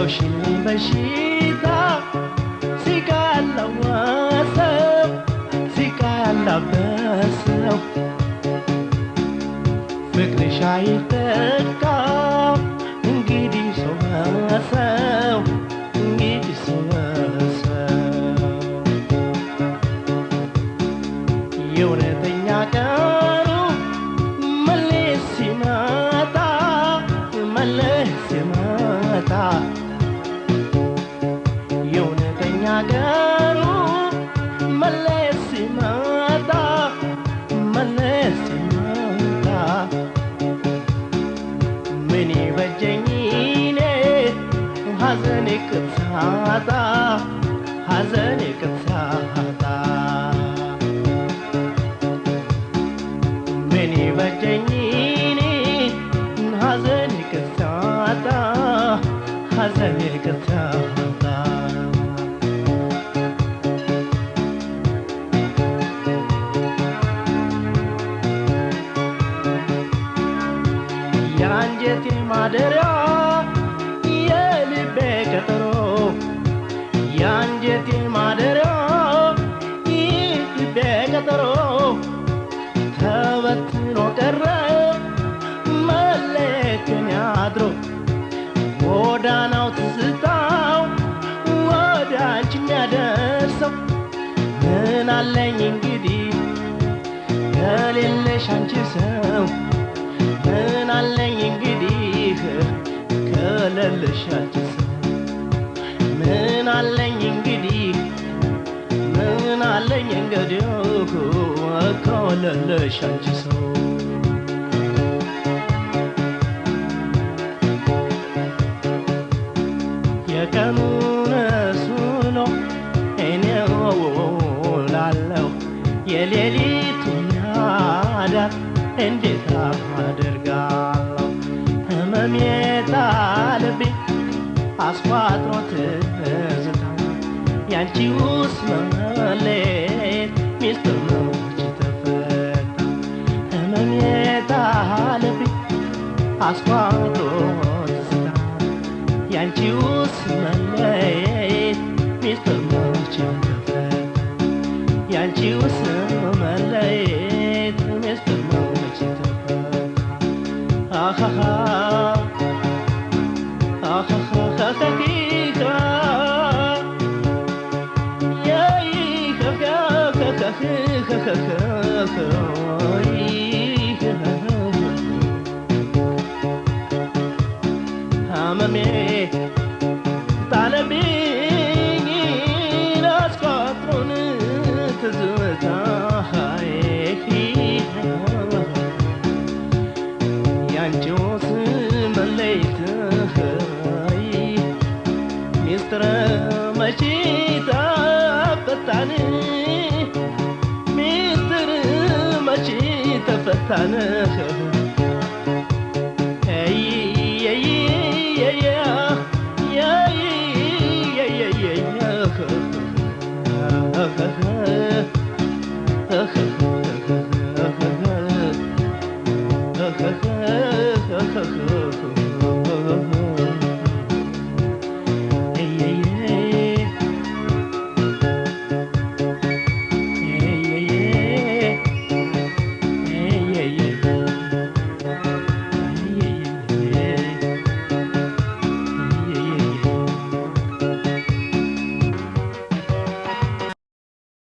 ተውሽልኝ በሽታ ሲቃ ያላወሰው ሲቃ ያላበሰው ፍቅርሽ አይተካም እንግዲህ ሰው በሰው እንግዲህ ሰው በሰው የእውነተኛ ቀኑ መለስ ሲመጣ መለስ ሲመጣ የእውነተኛ ቀኑ መለስ ሲመጣ መለስ ሲመጣ ምን ይበጀኝ እኔ ሐዘኔ ቅብሳጣ ሐዘኔ ቅብሳጣ ምን ይበጀኝ እኔ ሐዘኔ ቅብሳጣ ሐዘኔ ቅብሳጣ የአንጀቴ ማደሪያ የልቤ ቀጠሮ የአንጀቴ ማደሪያ የልቤ ቀጠሮ ተበትኖ ቀረ መለየትን አድሮ ጎዳናው ትዝታው ወደ አንቺ የሚያደርሰው ምን አለኝ እንግዲህ ከሌለሽ አንቺ ሰው ምን አለኝ እንግዲህ ከሌለሽ አንቺ ሰው ምን አለኝ እንግዲህ ምን አለኝ እንግዲህ ከሌለሽ አንቺ ሰው የቀኑን እሱ ነው እኔ እውላለሁ የሌሊቱን አዳር እንዴት አደርጋለሁ ህመሜ ጣለብኝ አስቋጥሮ ትዝታ ያንቺውስ መለየት ሚስጥር መች ተፈታ ህመሜ ጣለብኝ አስቋጥሮ ትዝታ ያንቺውስ መለየት ሚስጥር መች ተፈታ ያንቺውስ መለየት ሚስጥር መች ተፈታ አሃሃ ህመሜ ጣለብኝ አስቆጥሮን ትዝታ ያንቺውስ መለየት ሚስጥር መቼ ተፈታን ሚስጥር መቼ ተፈታን።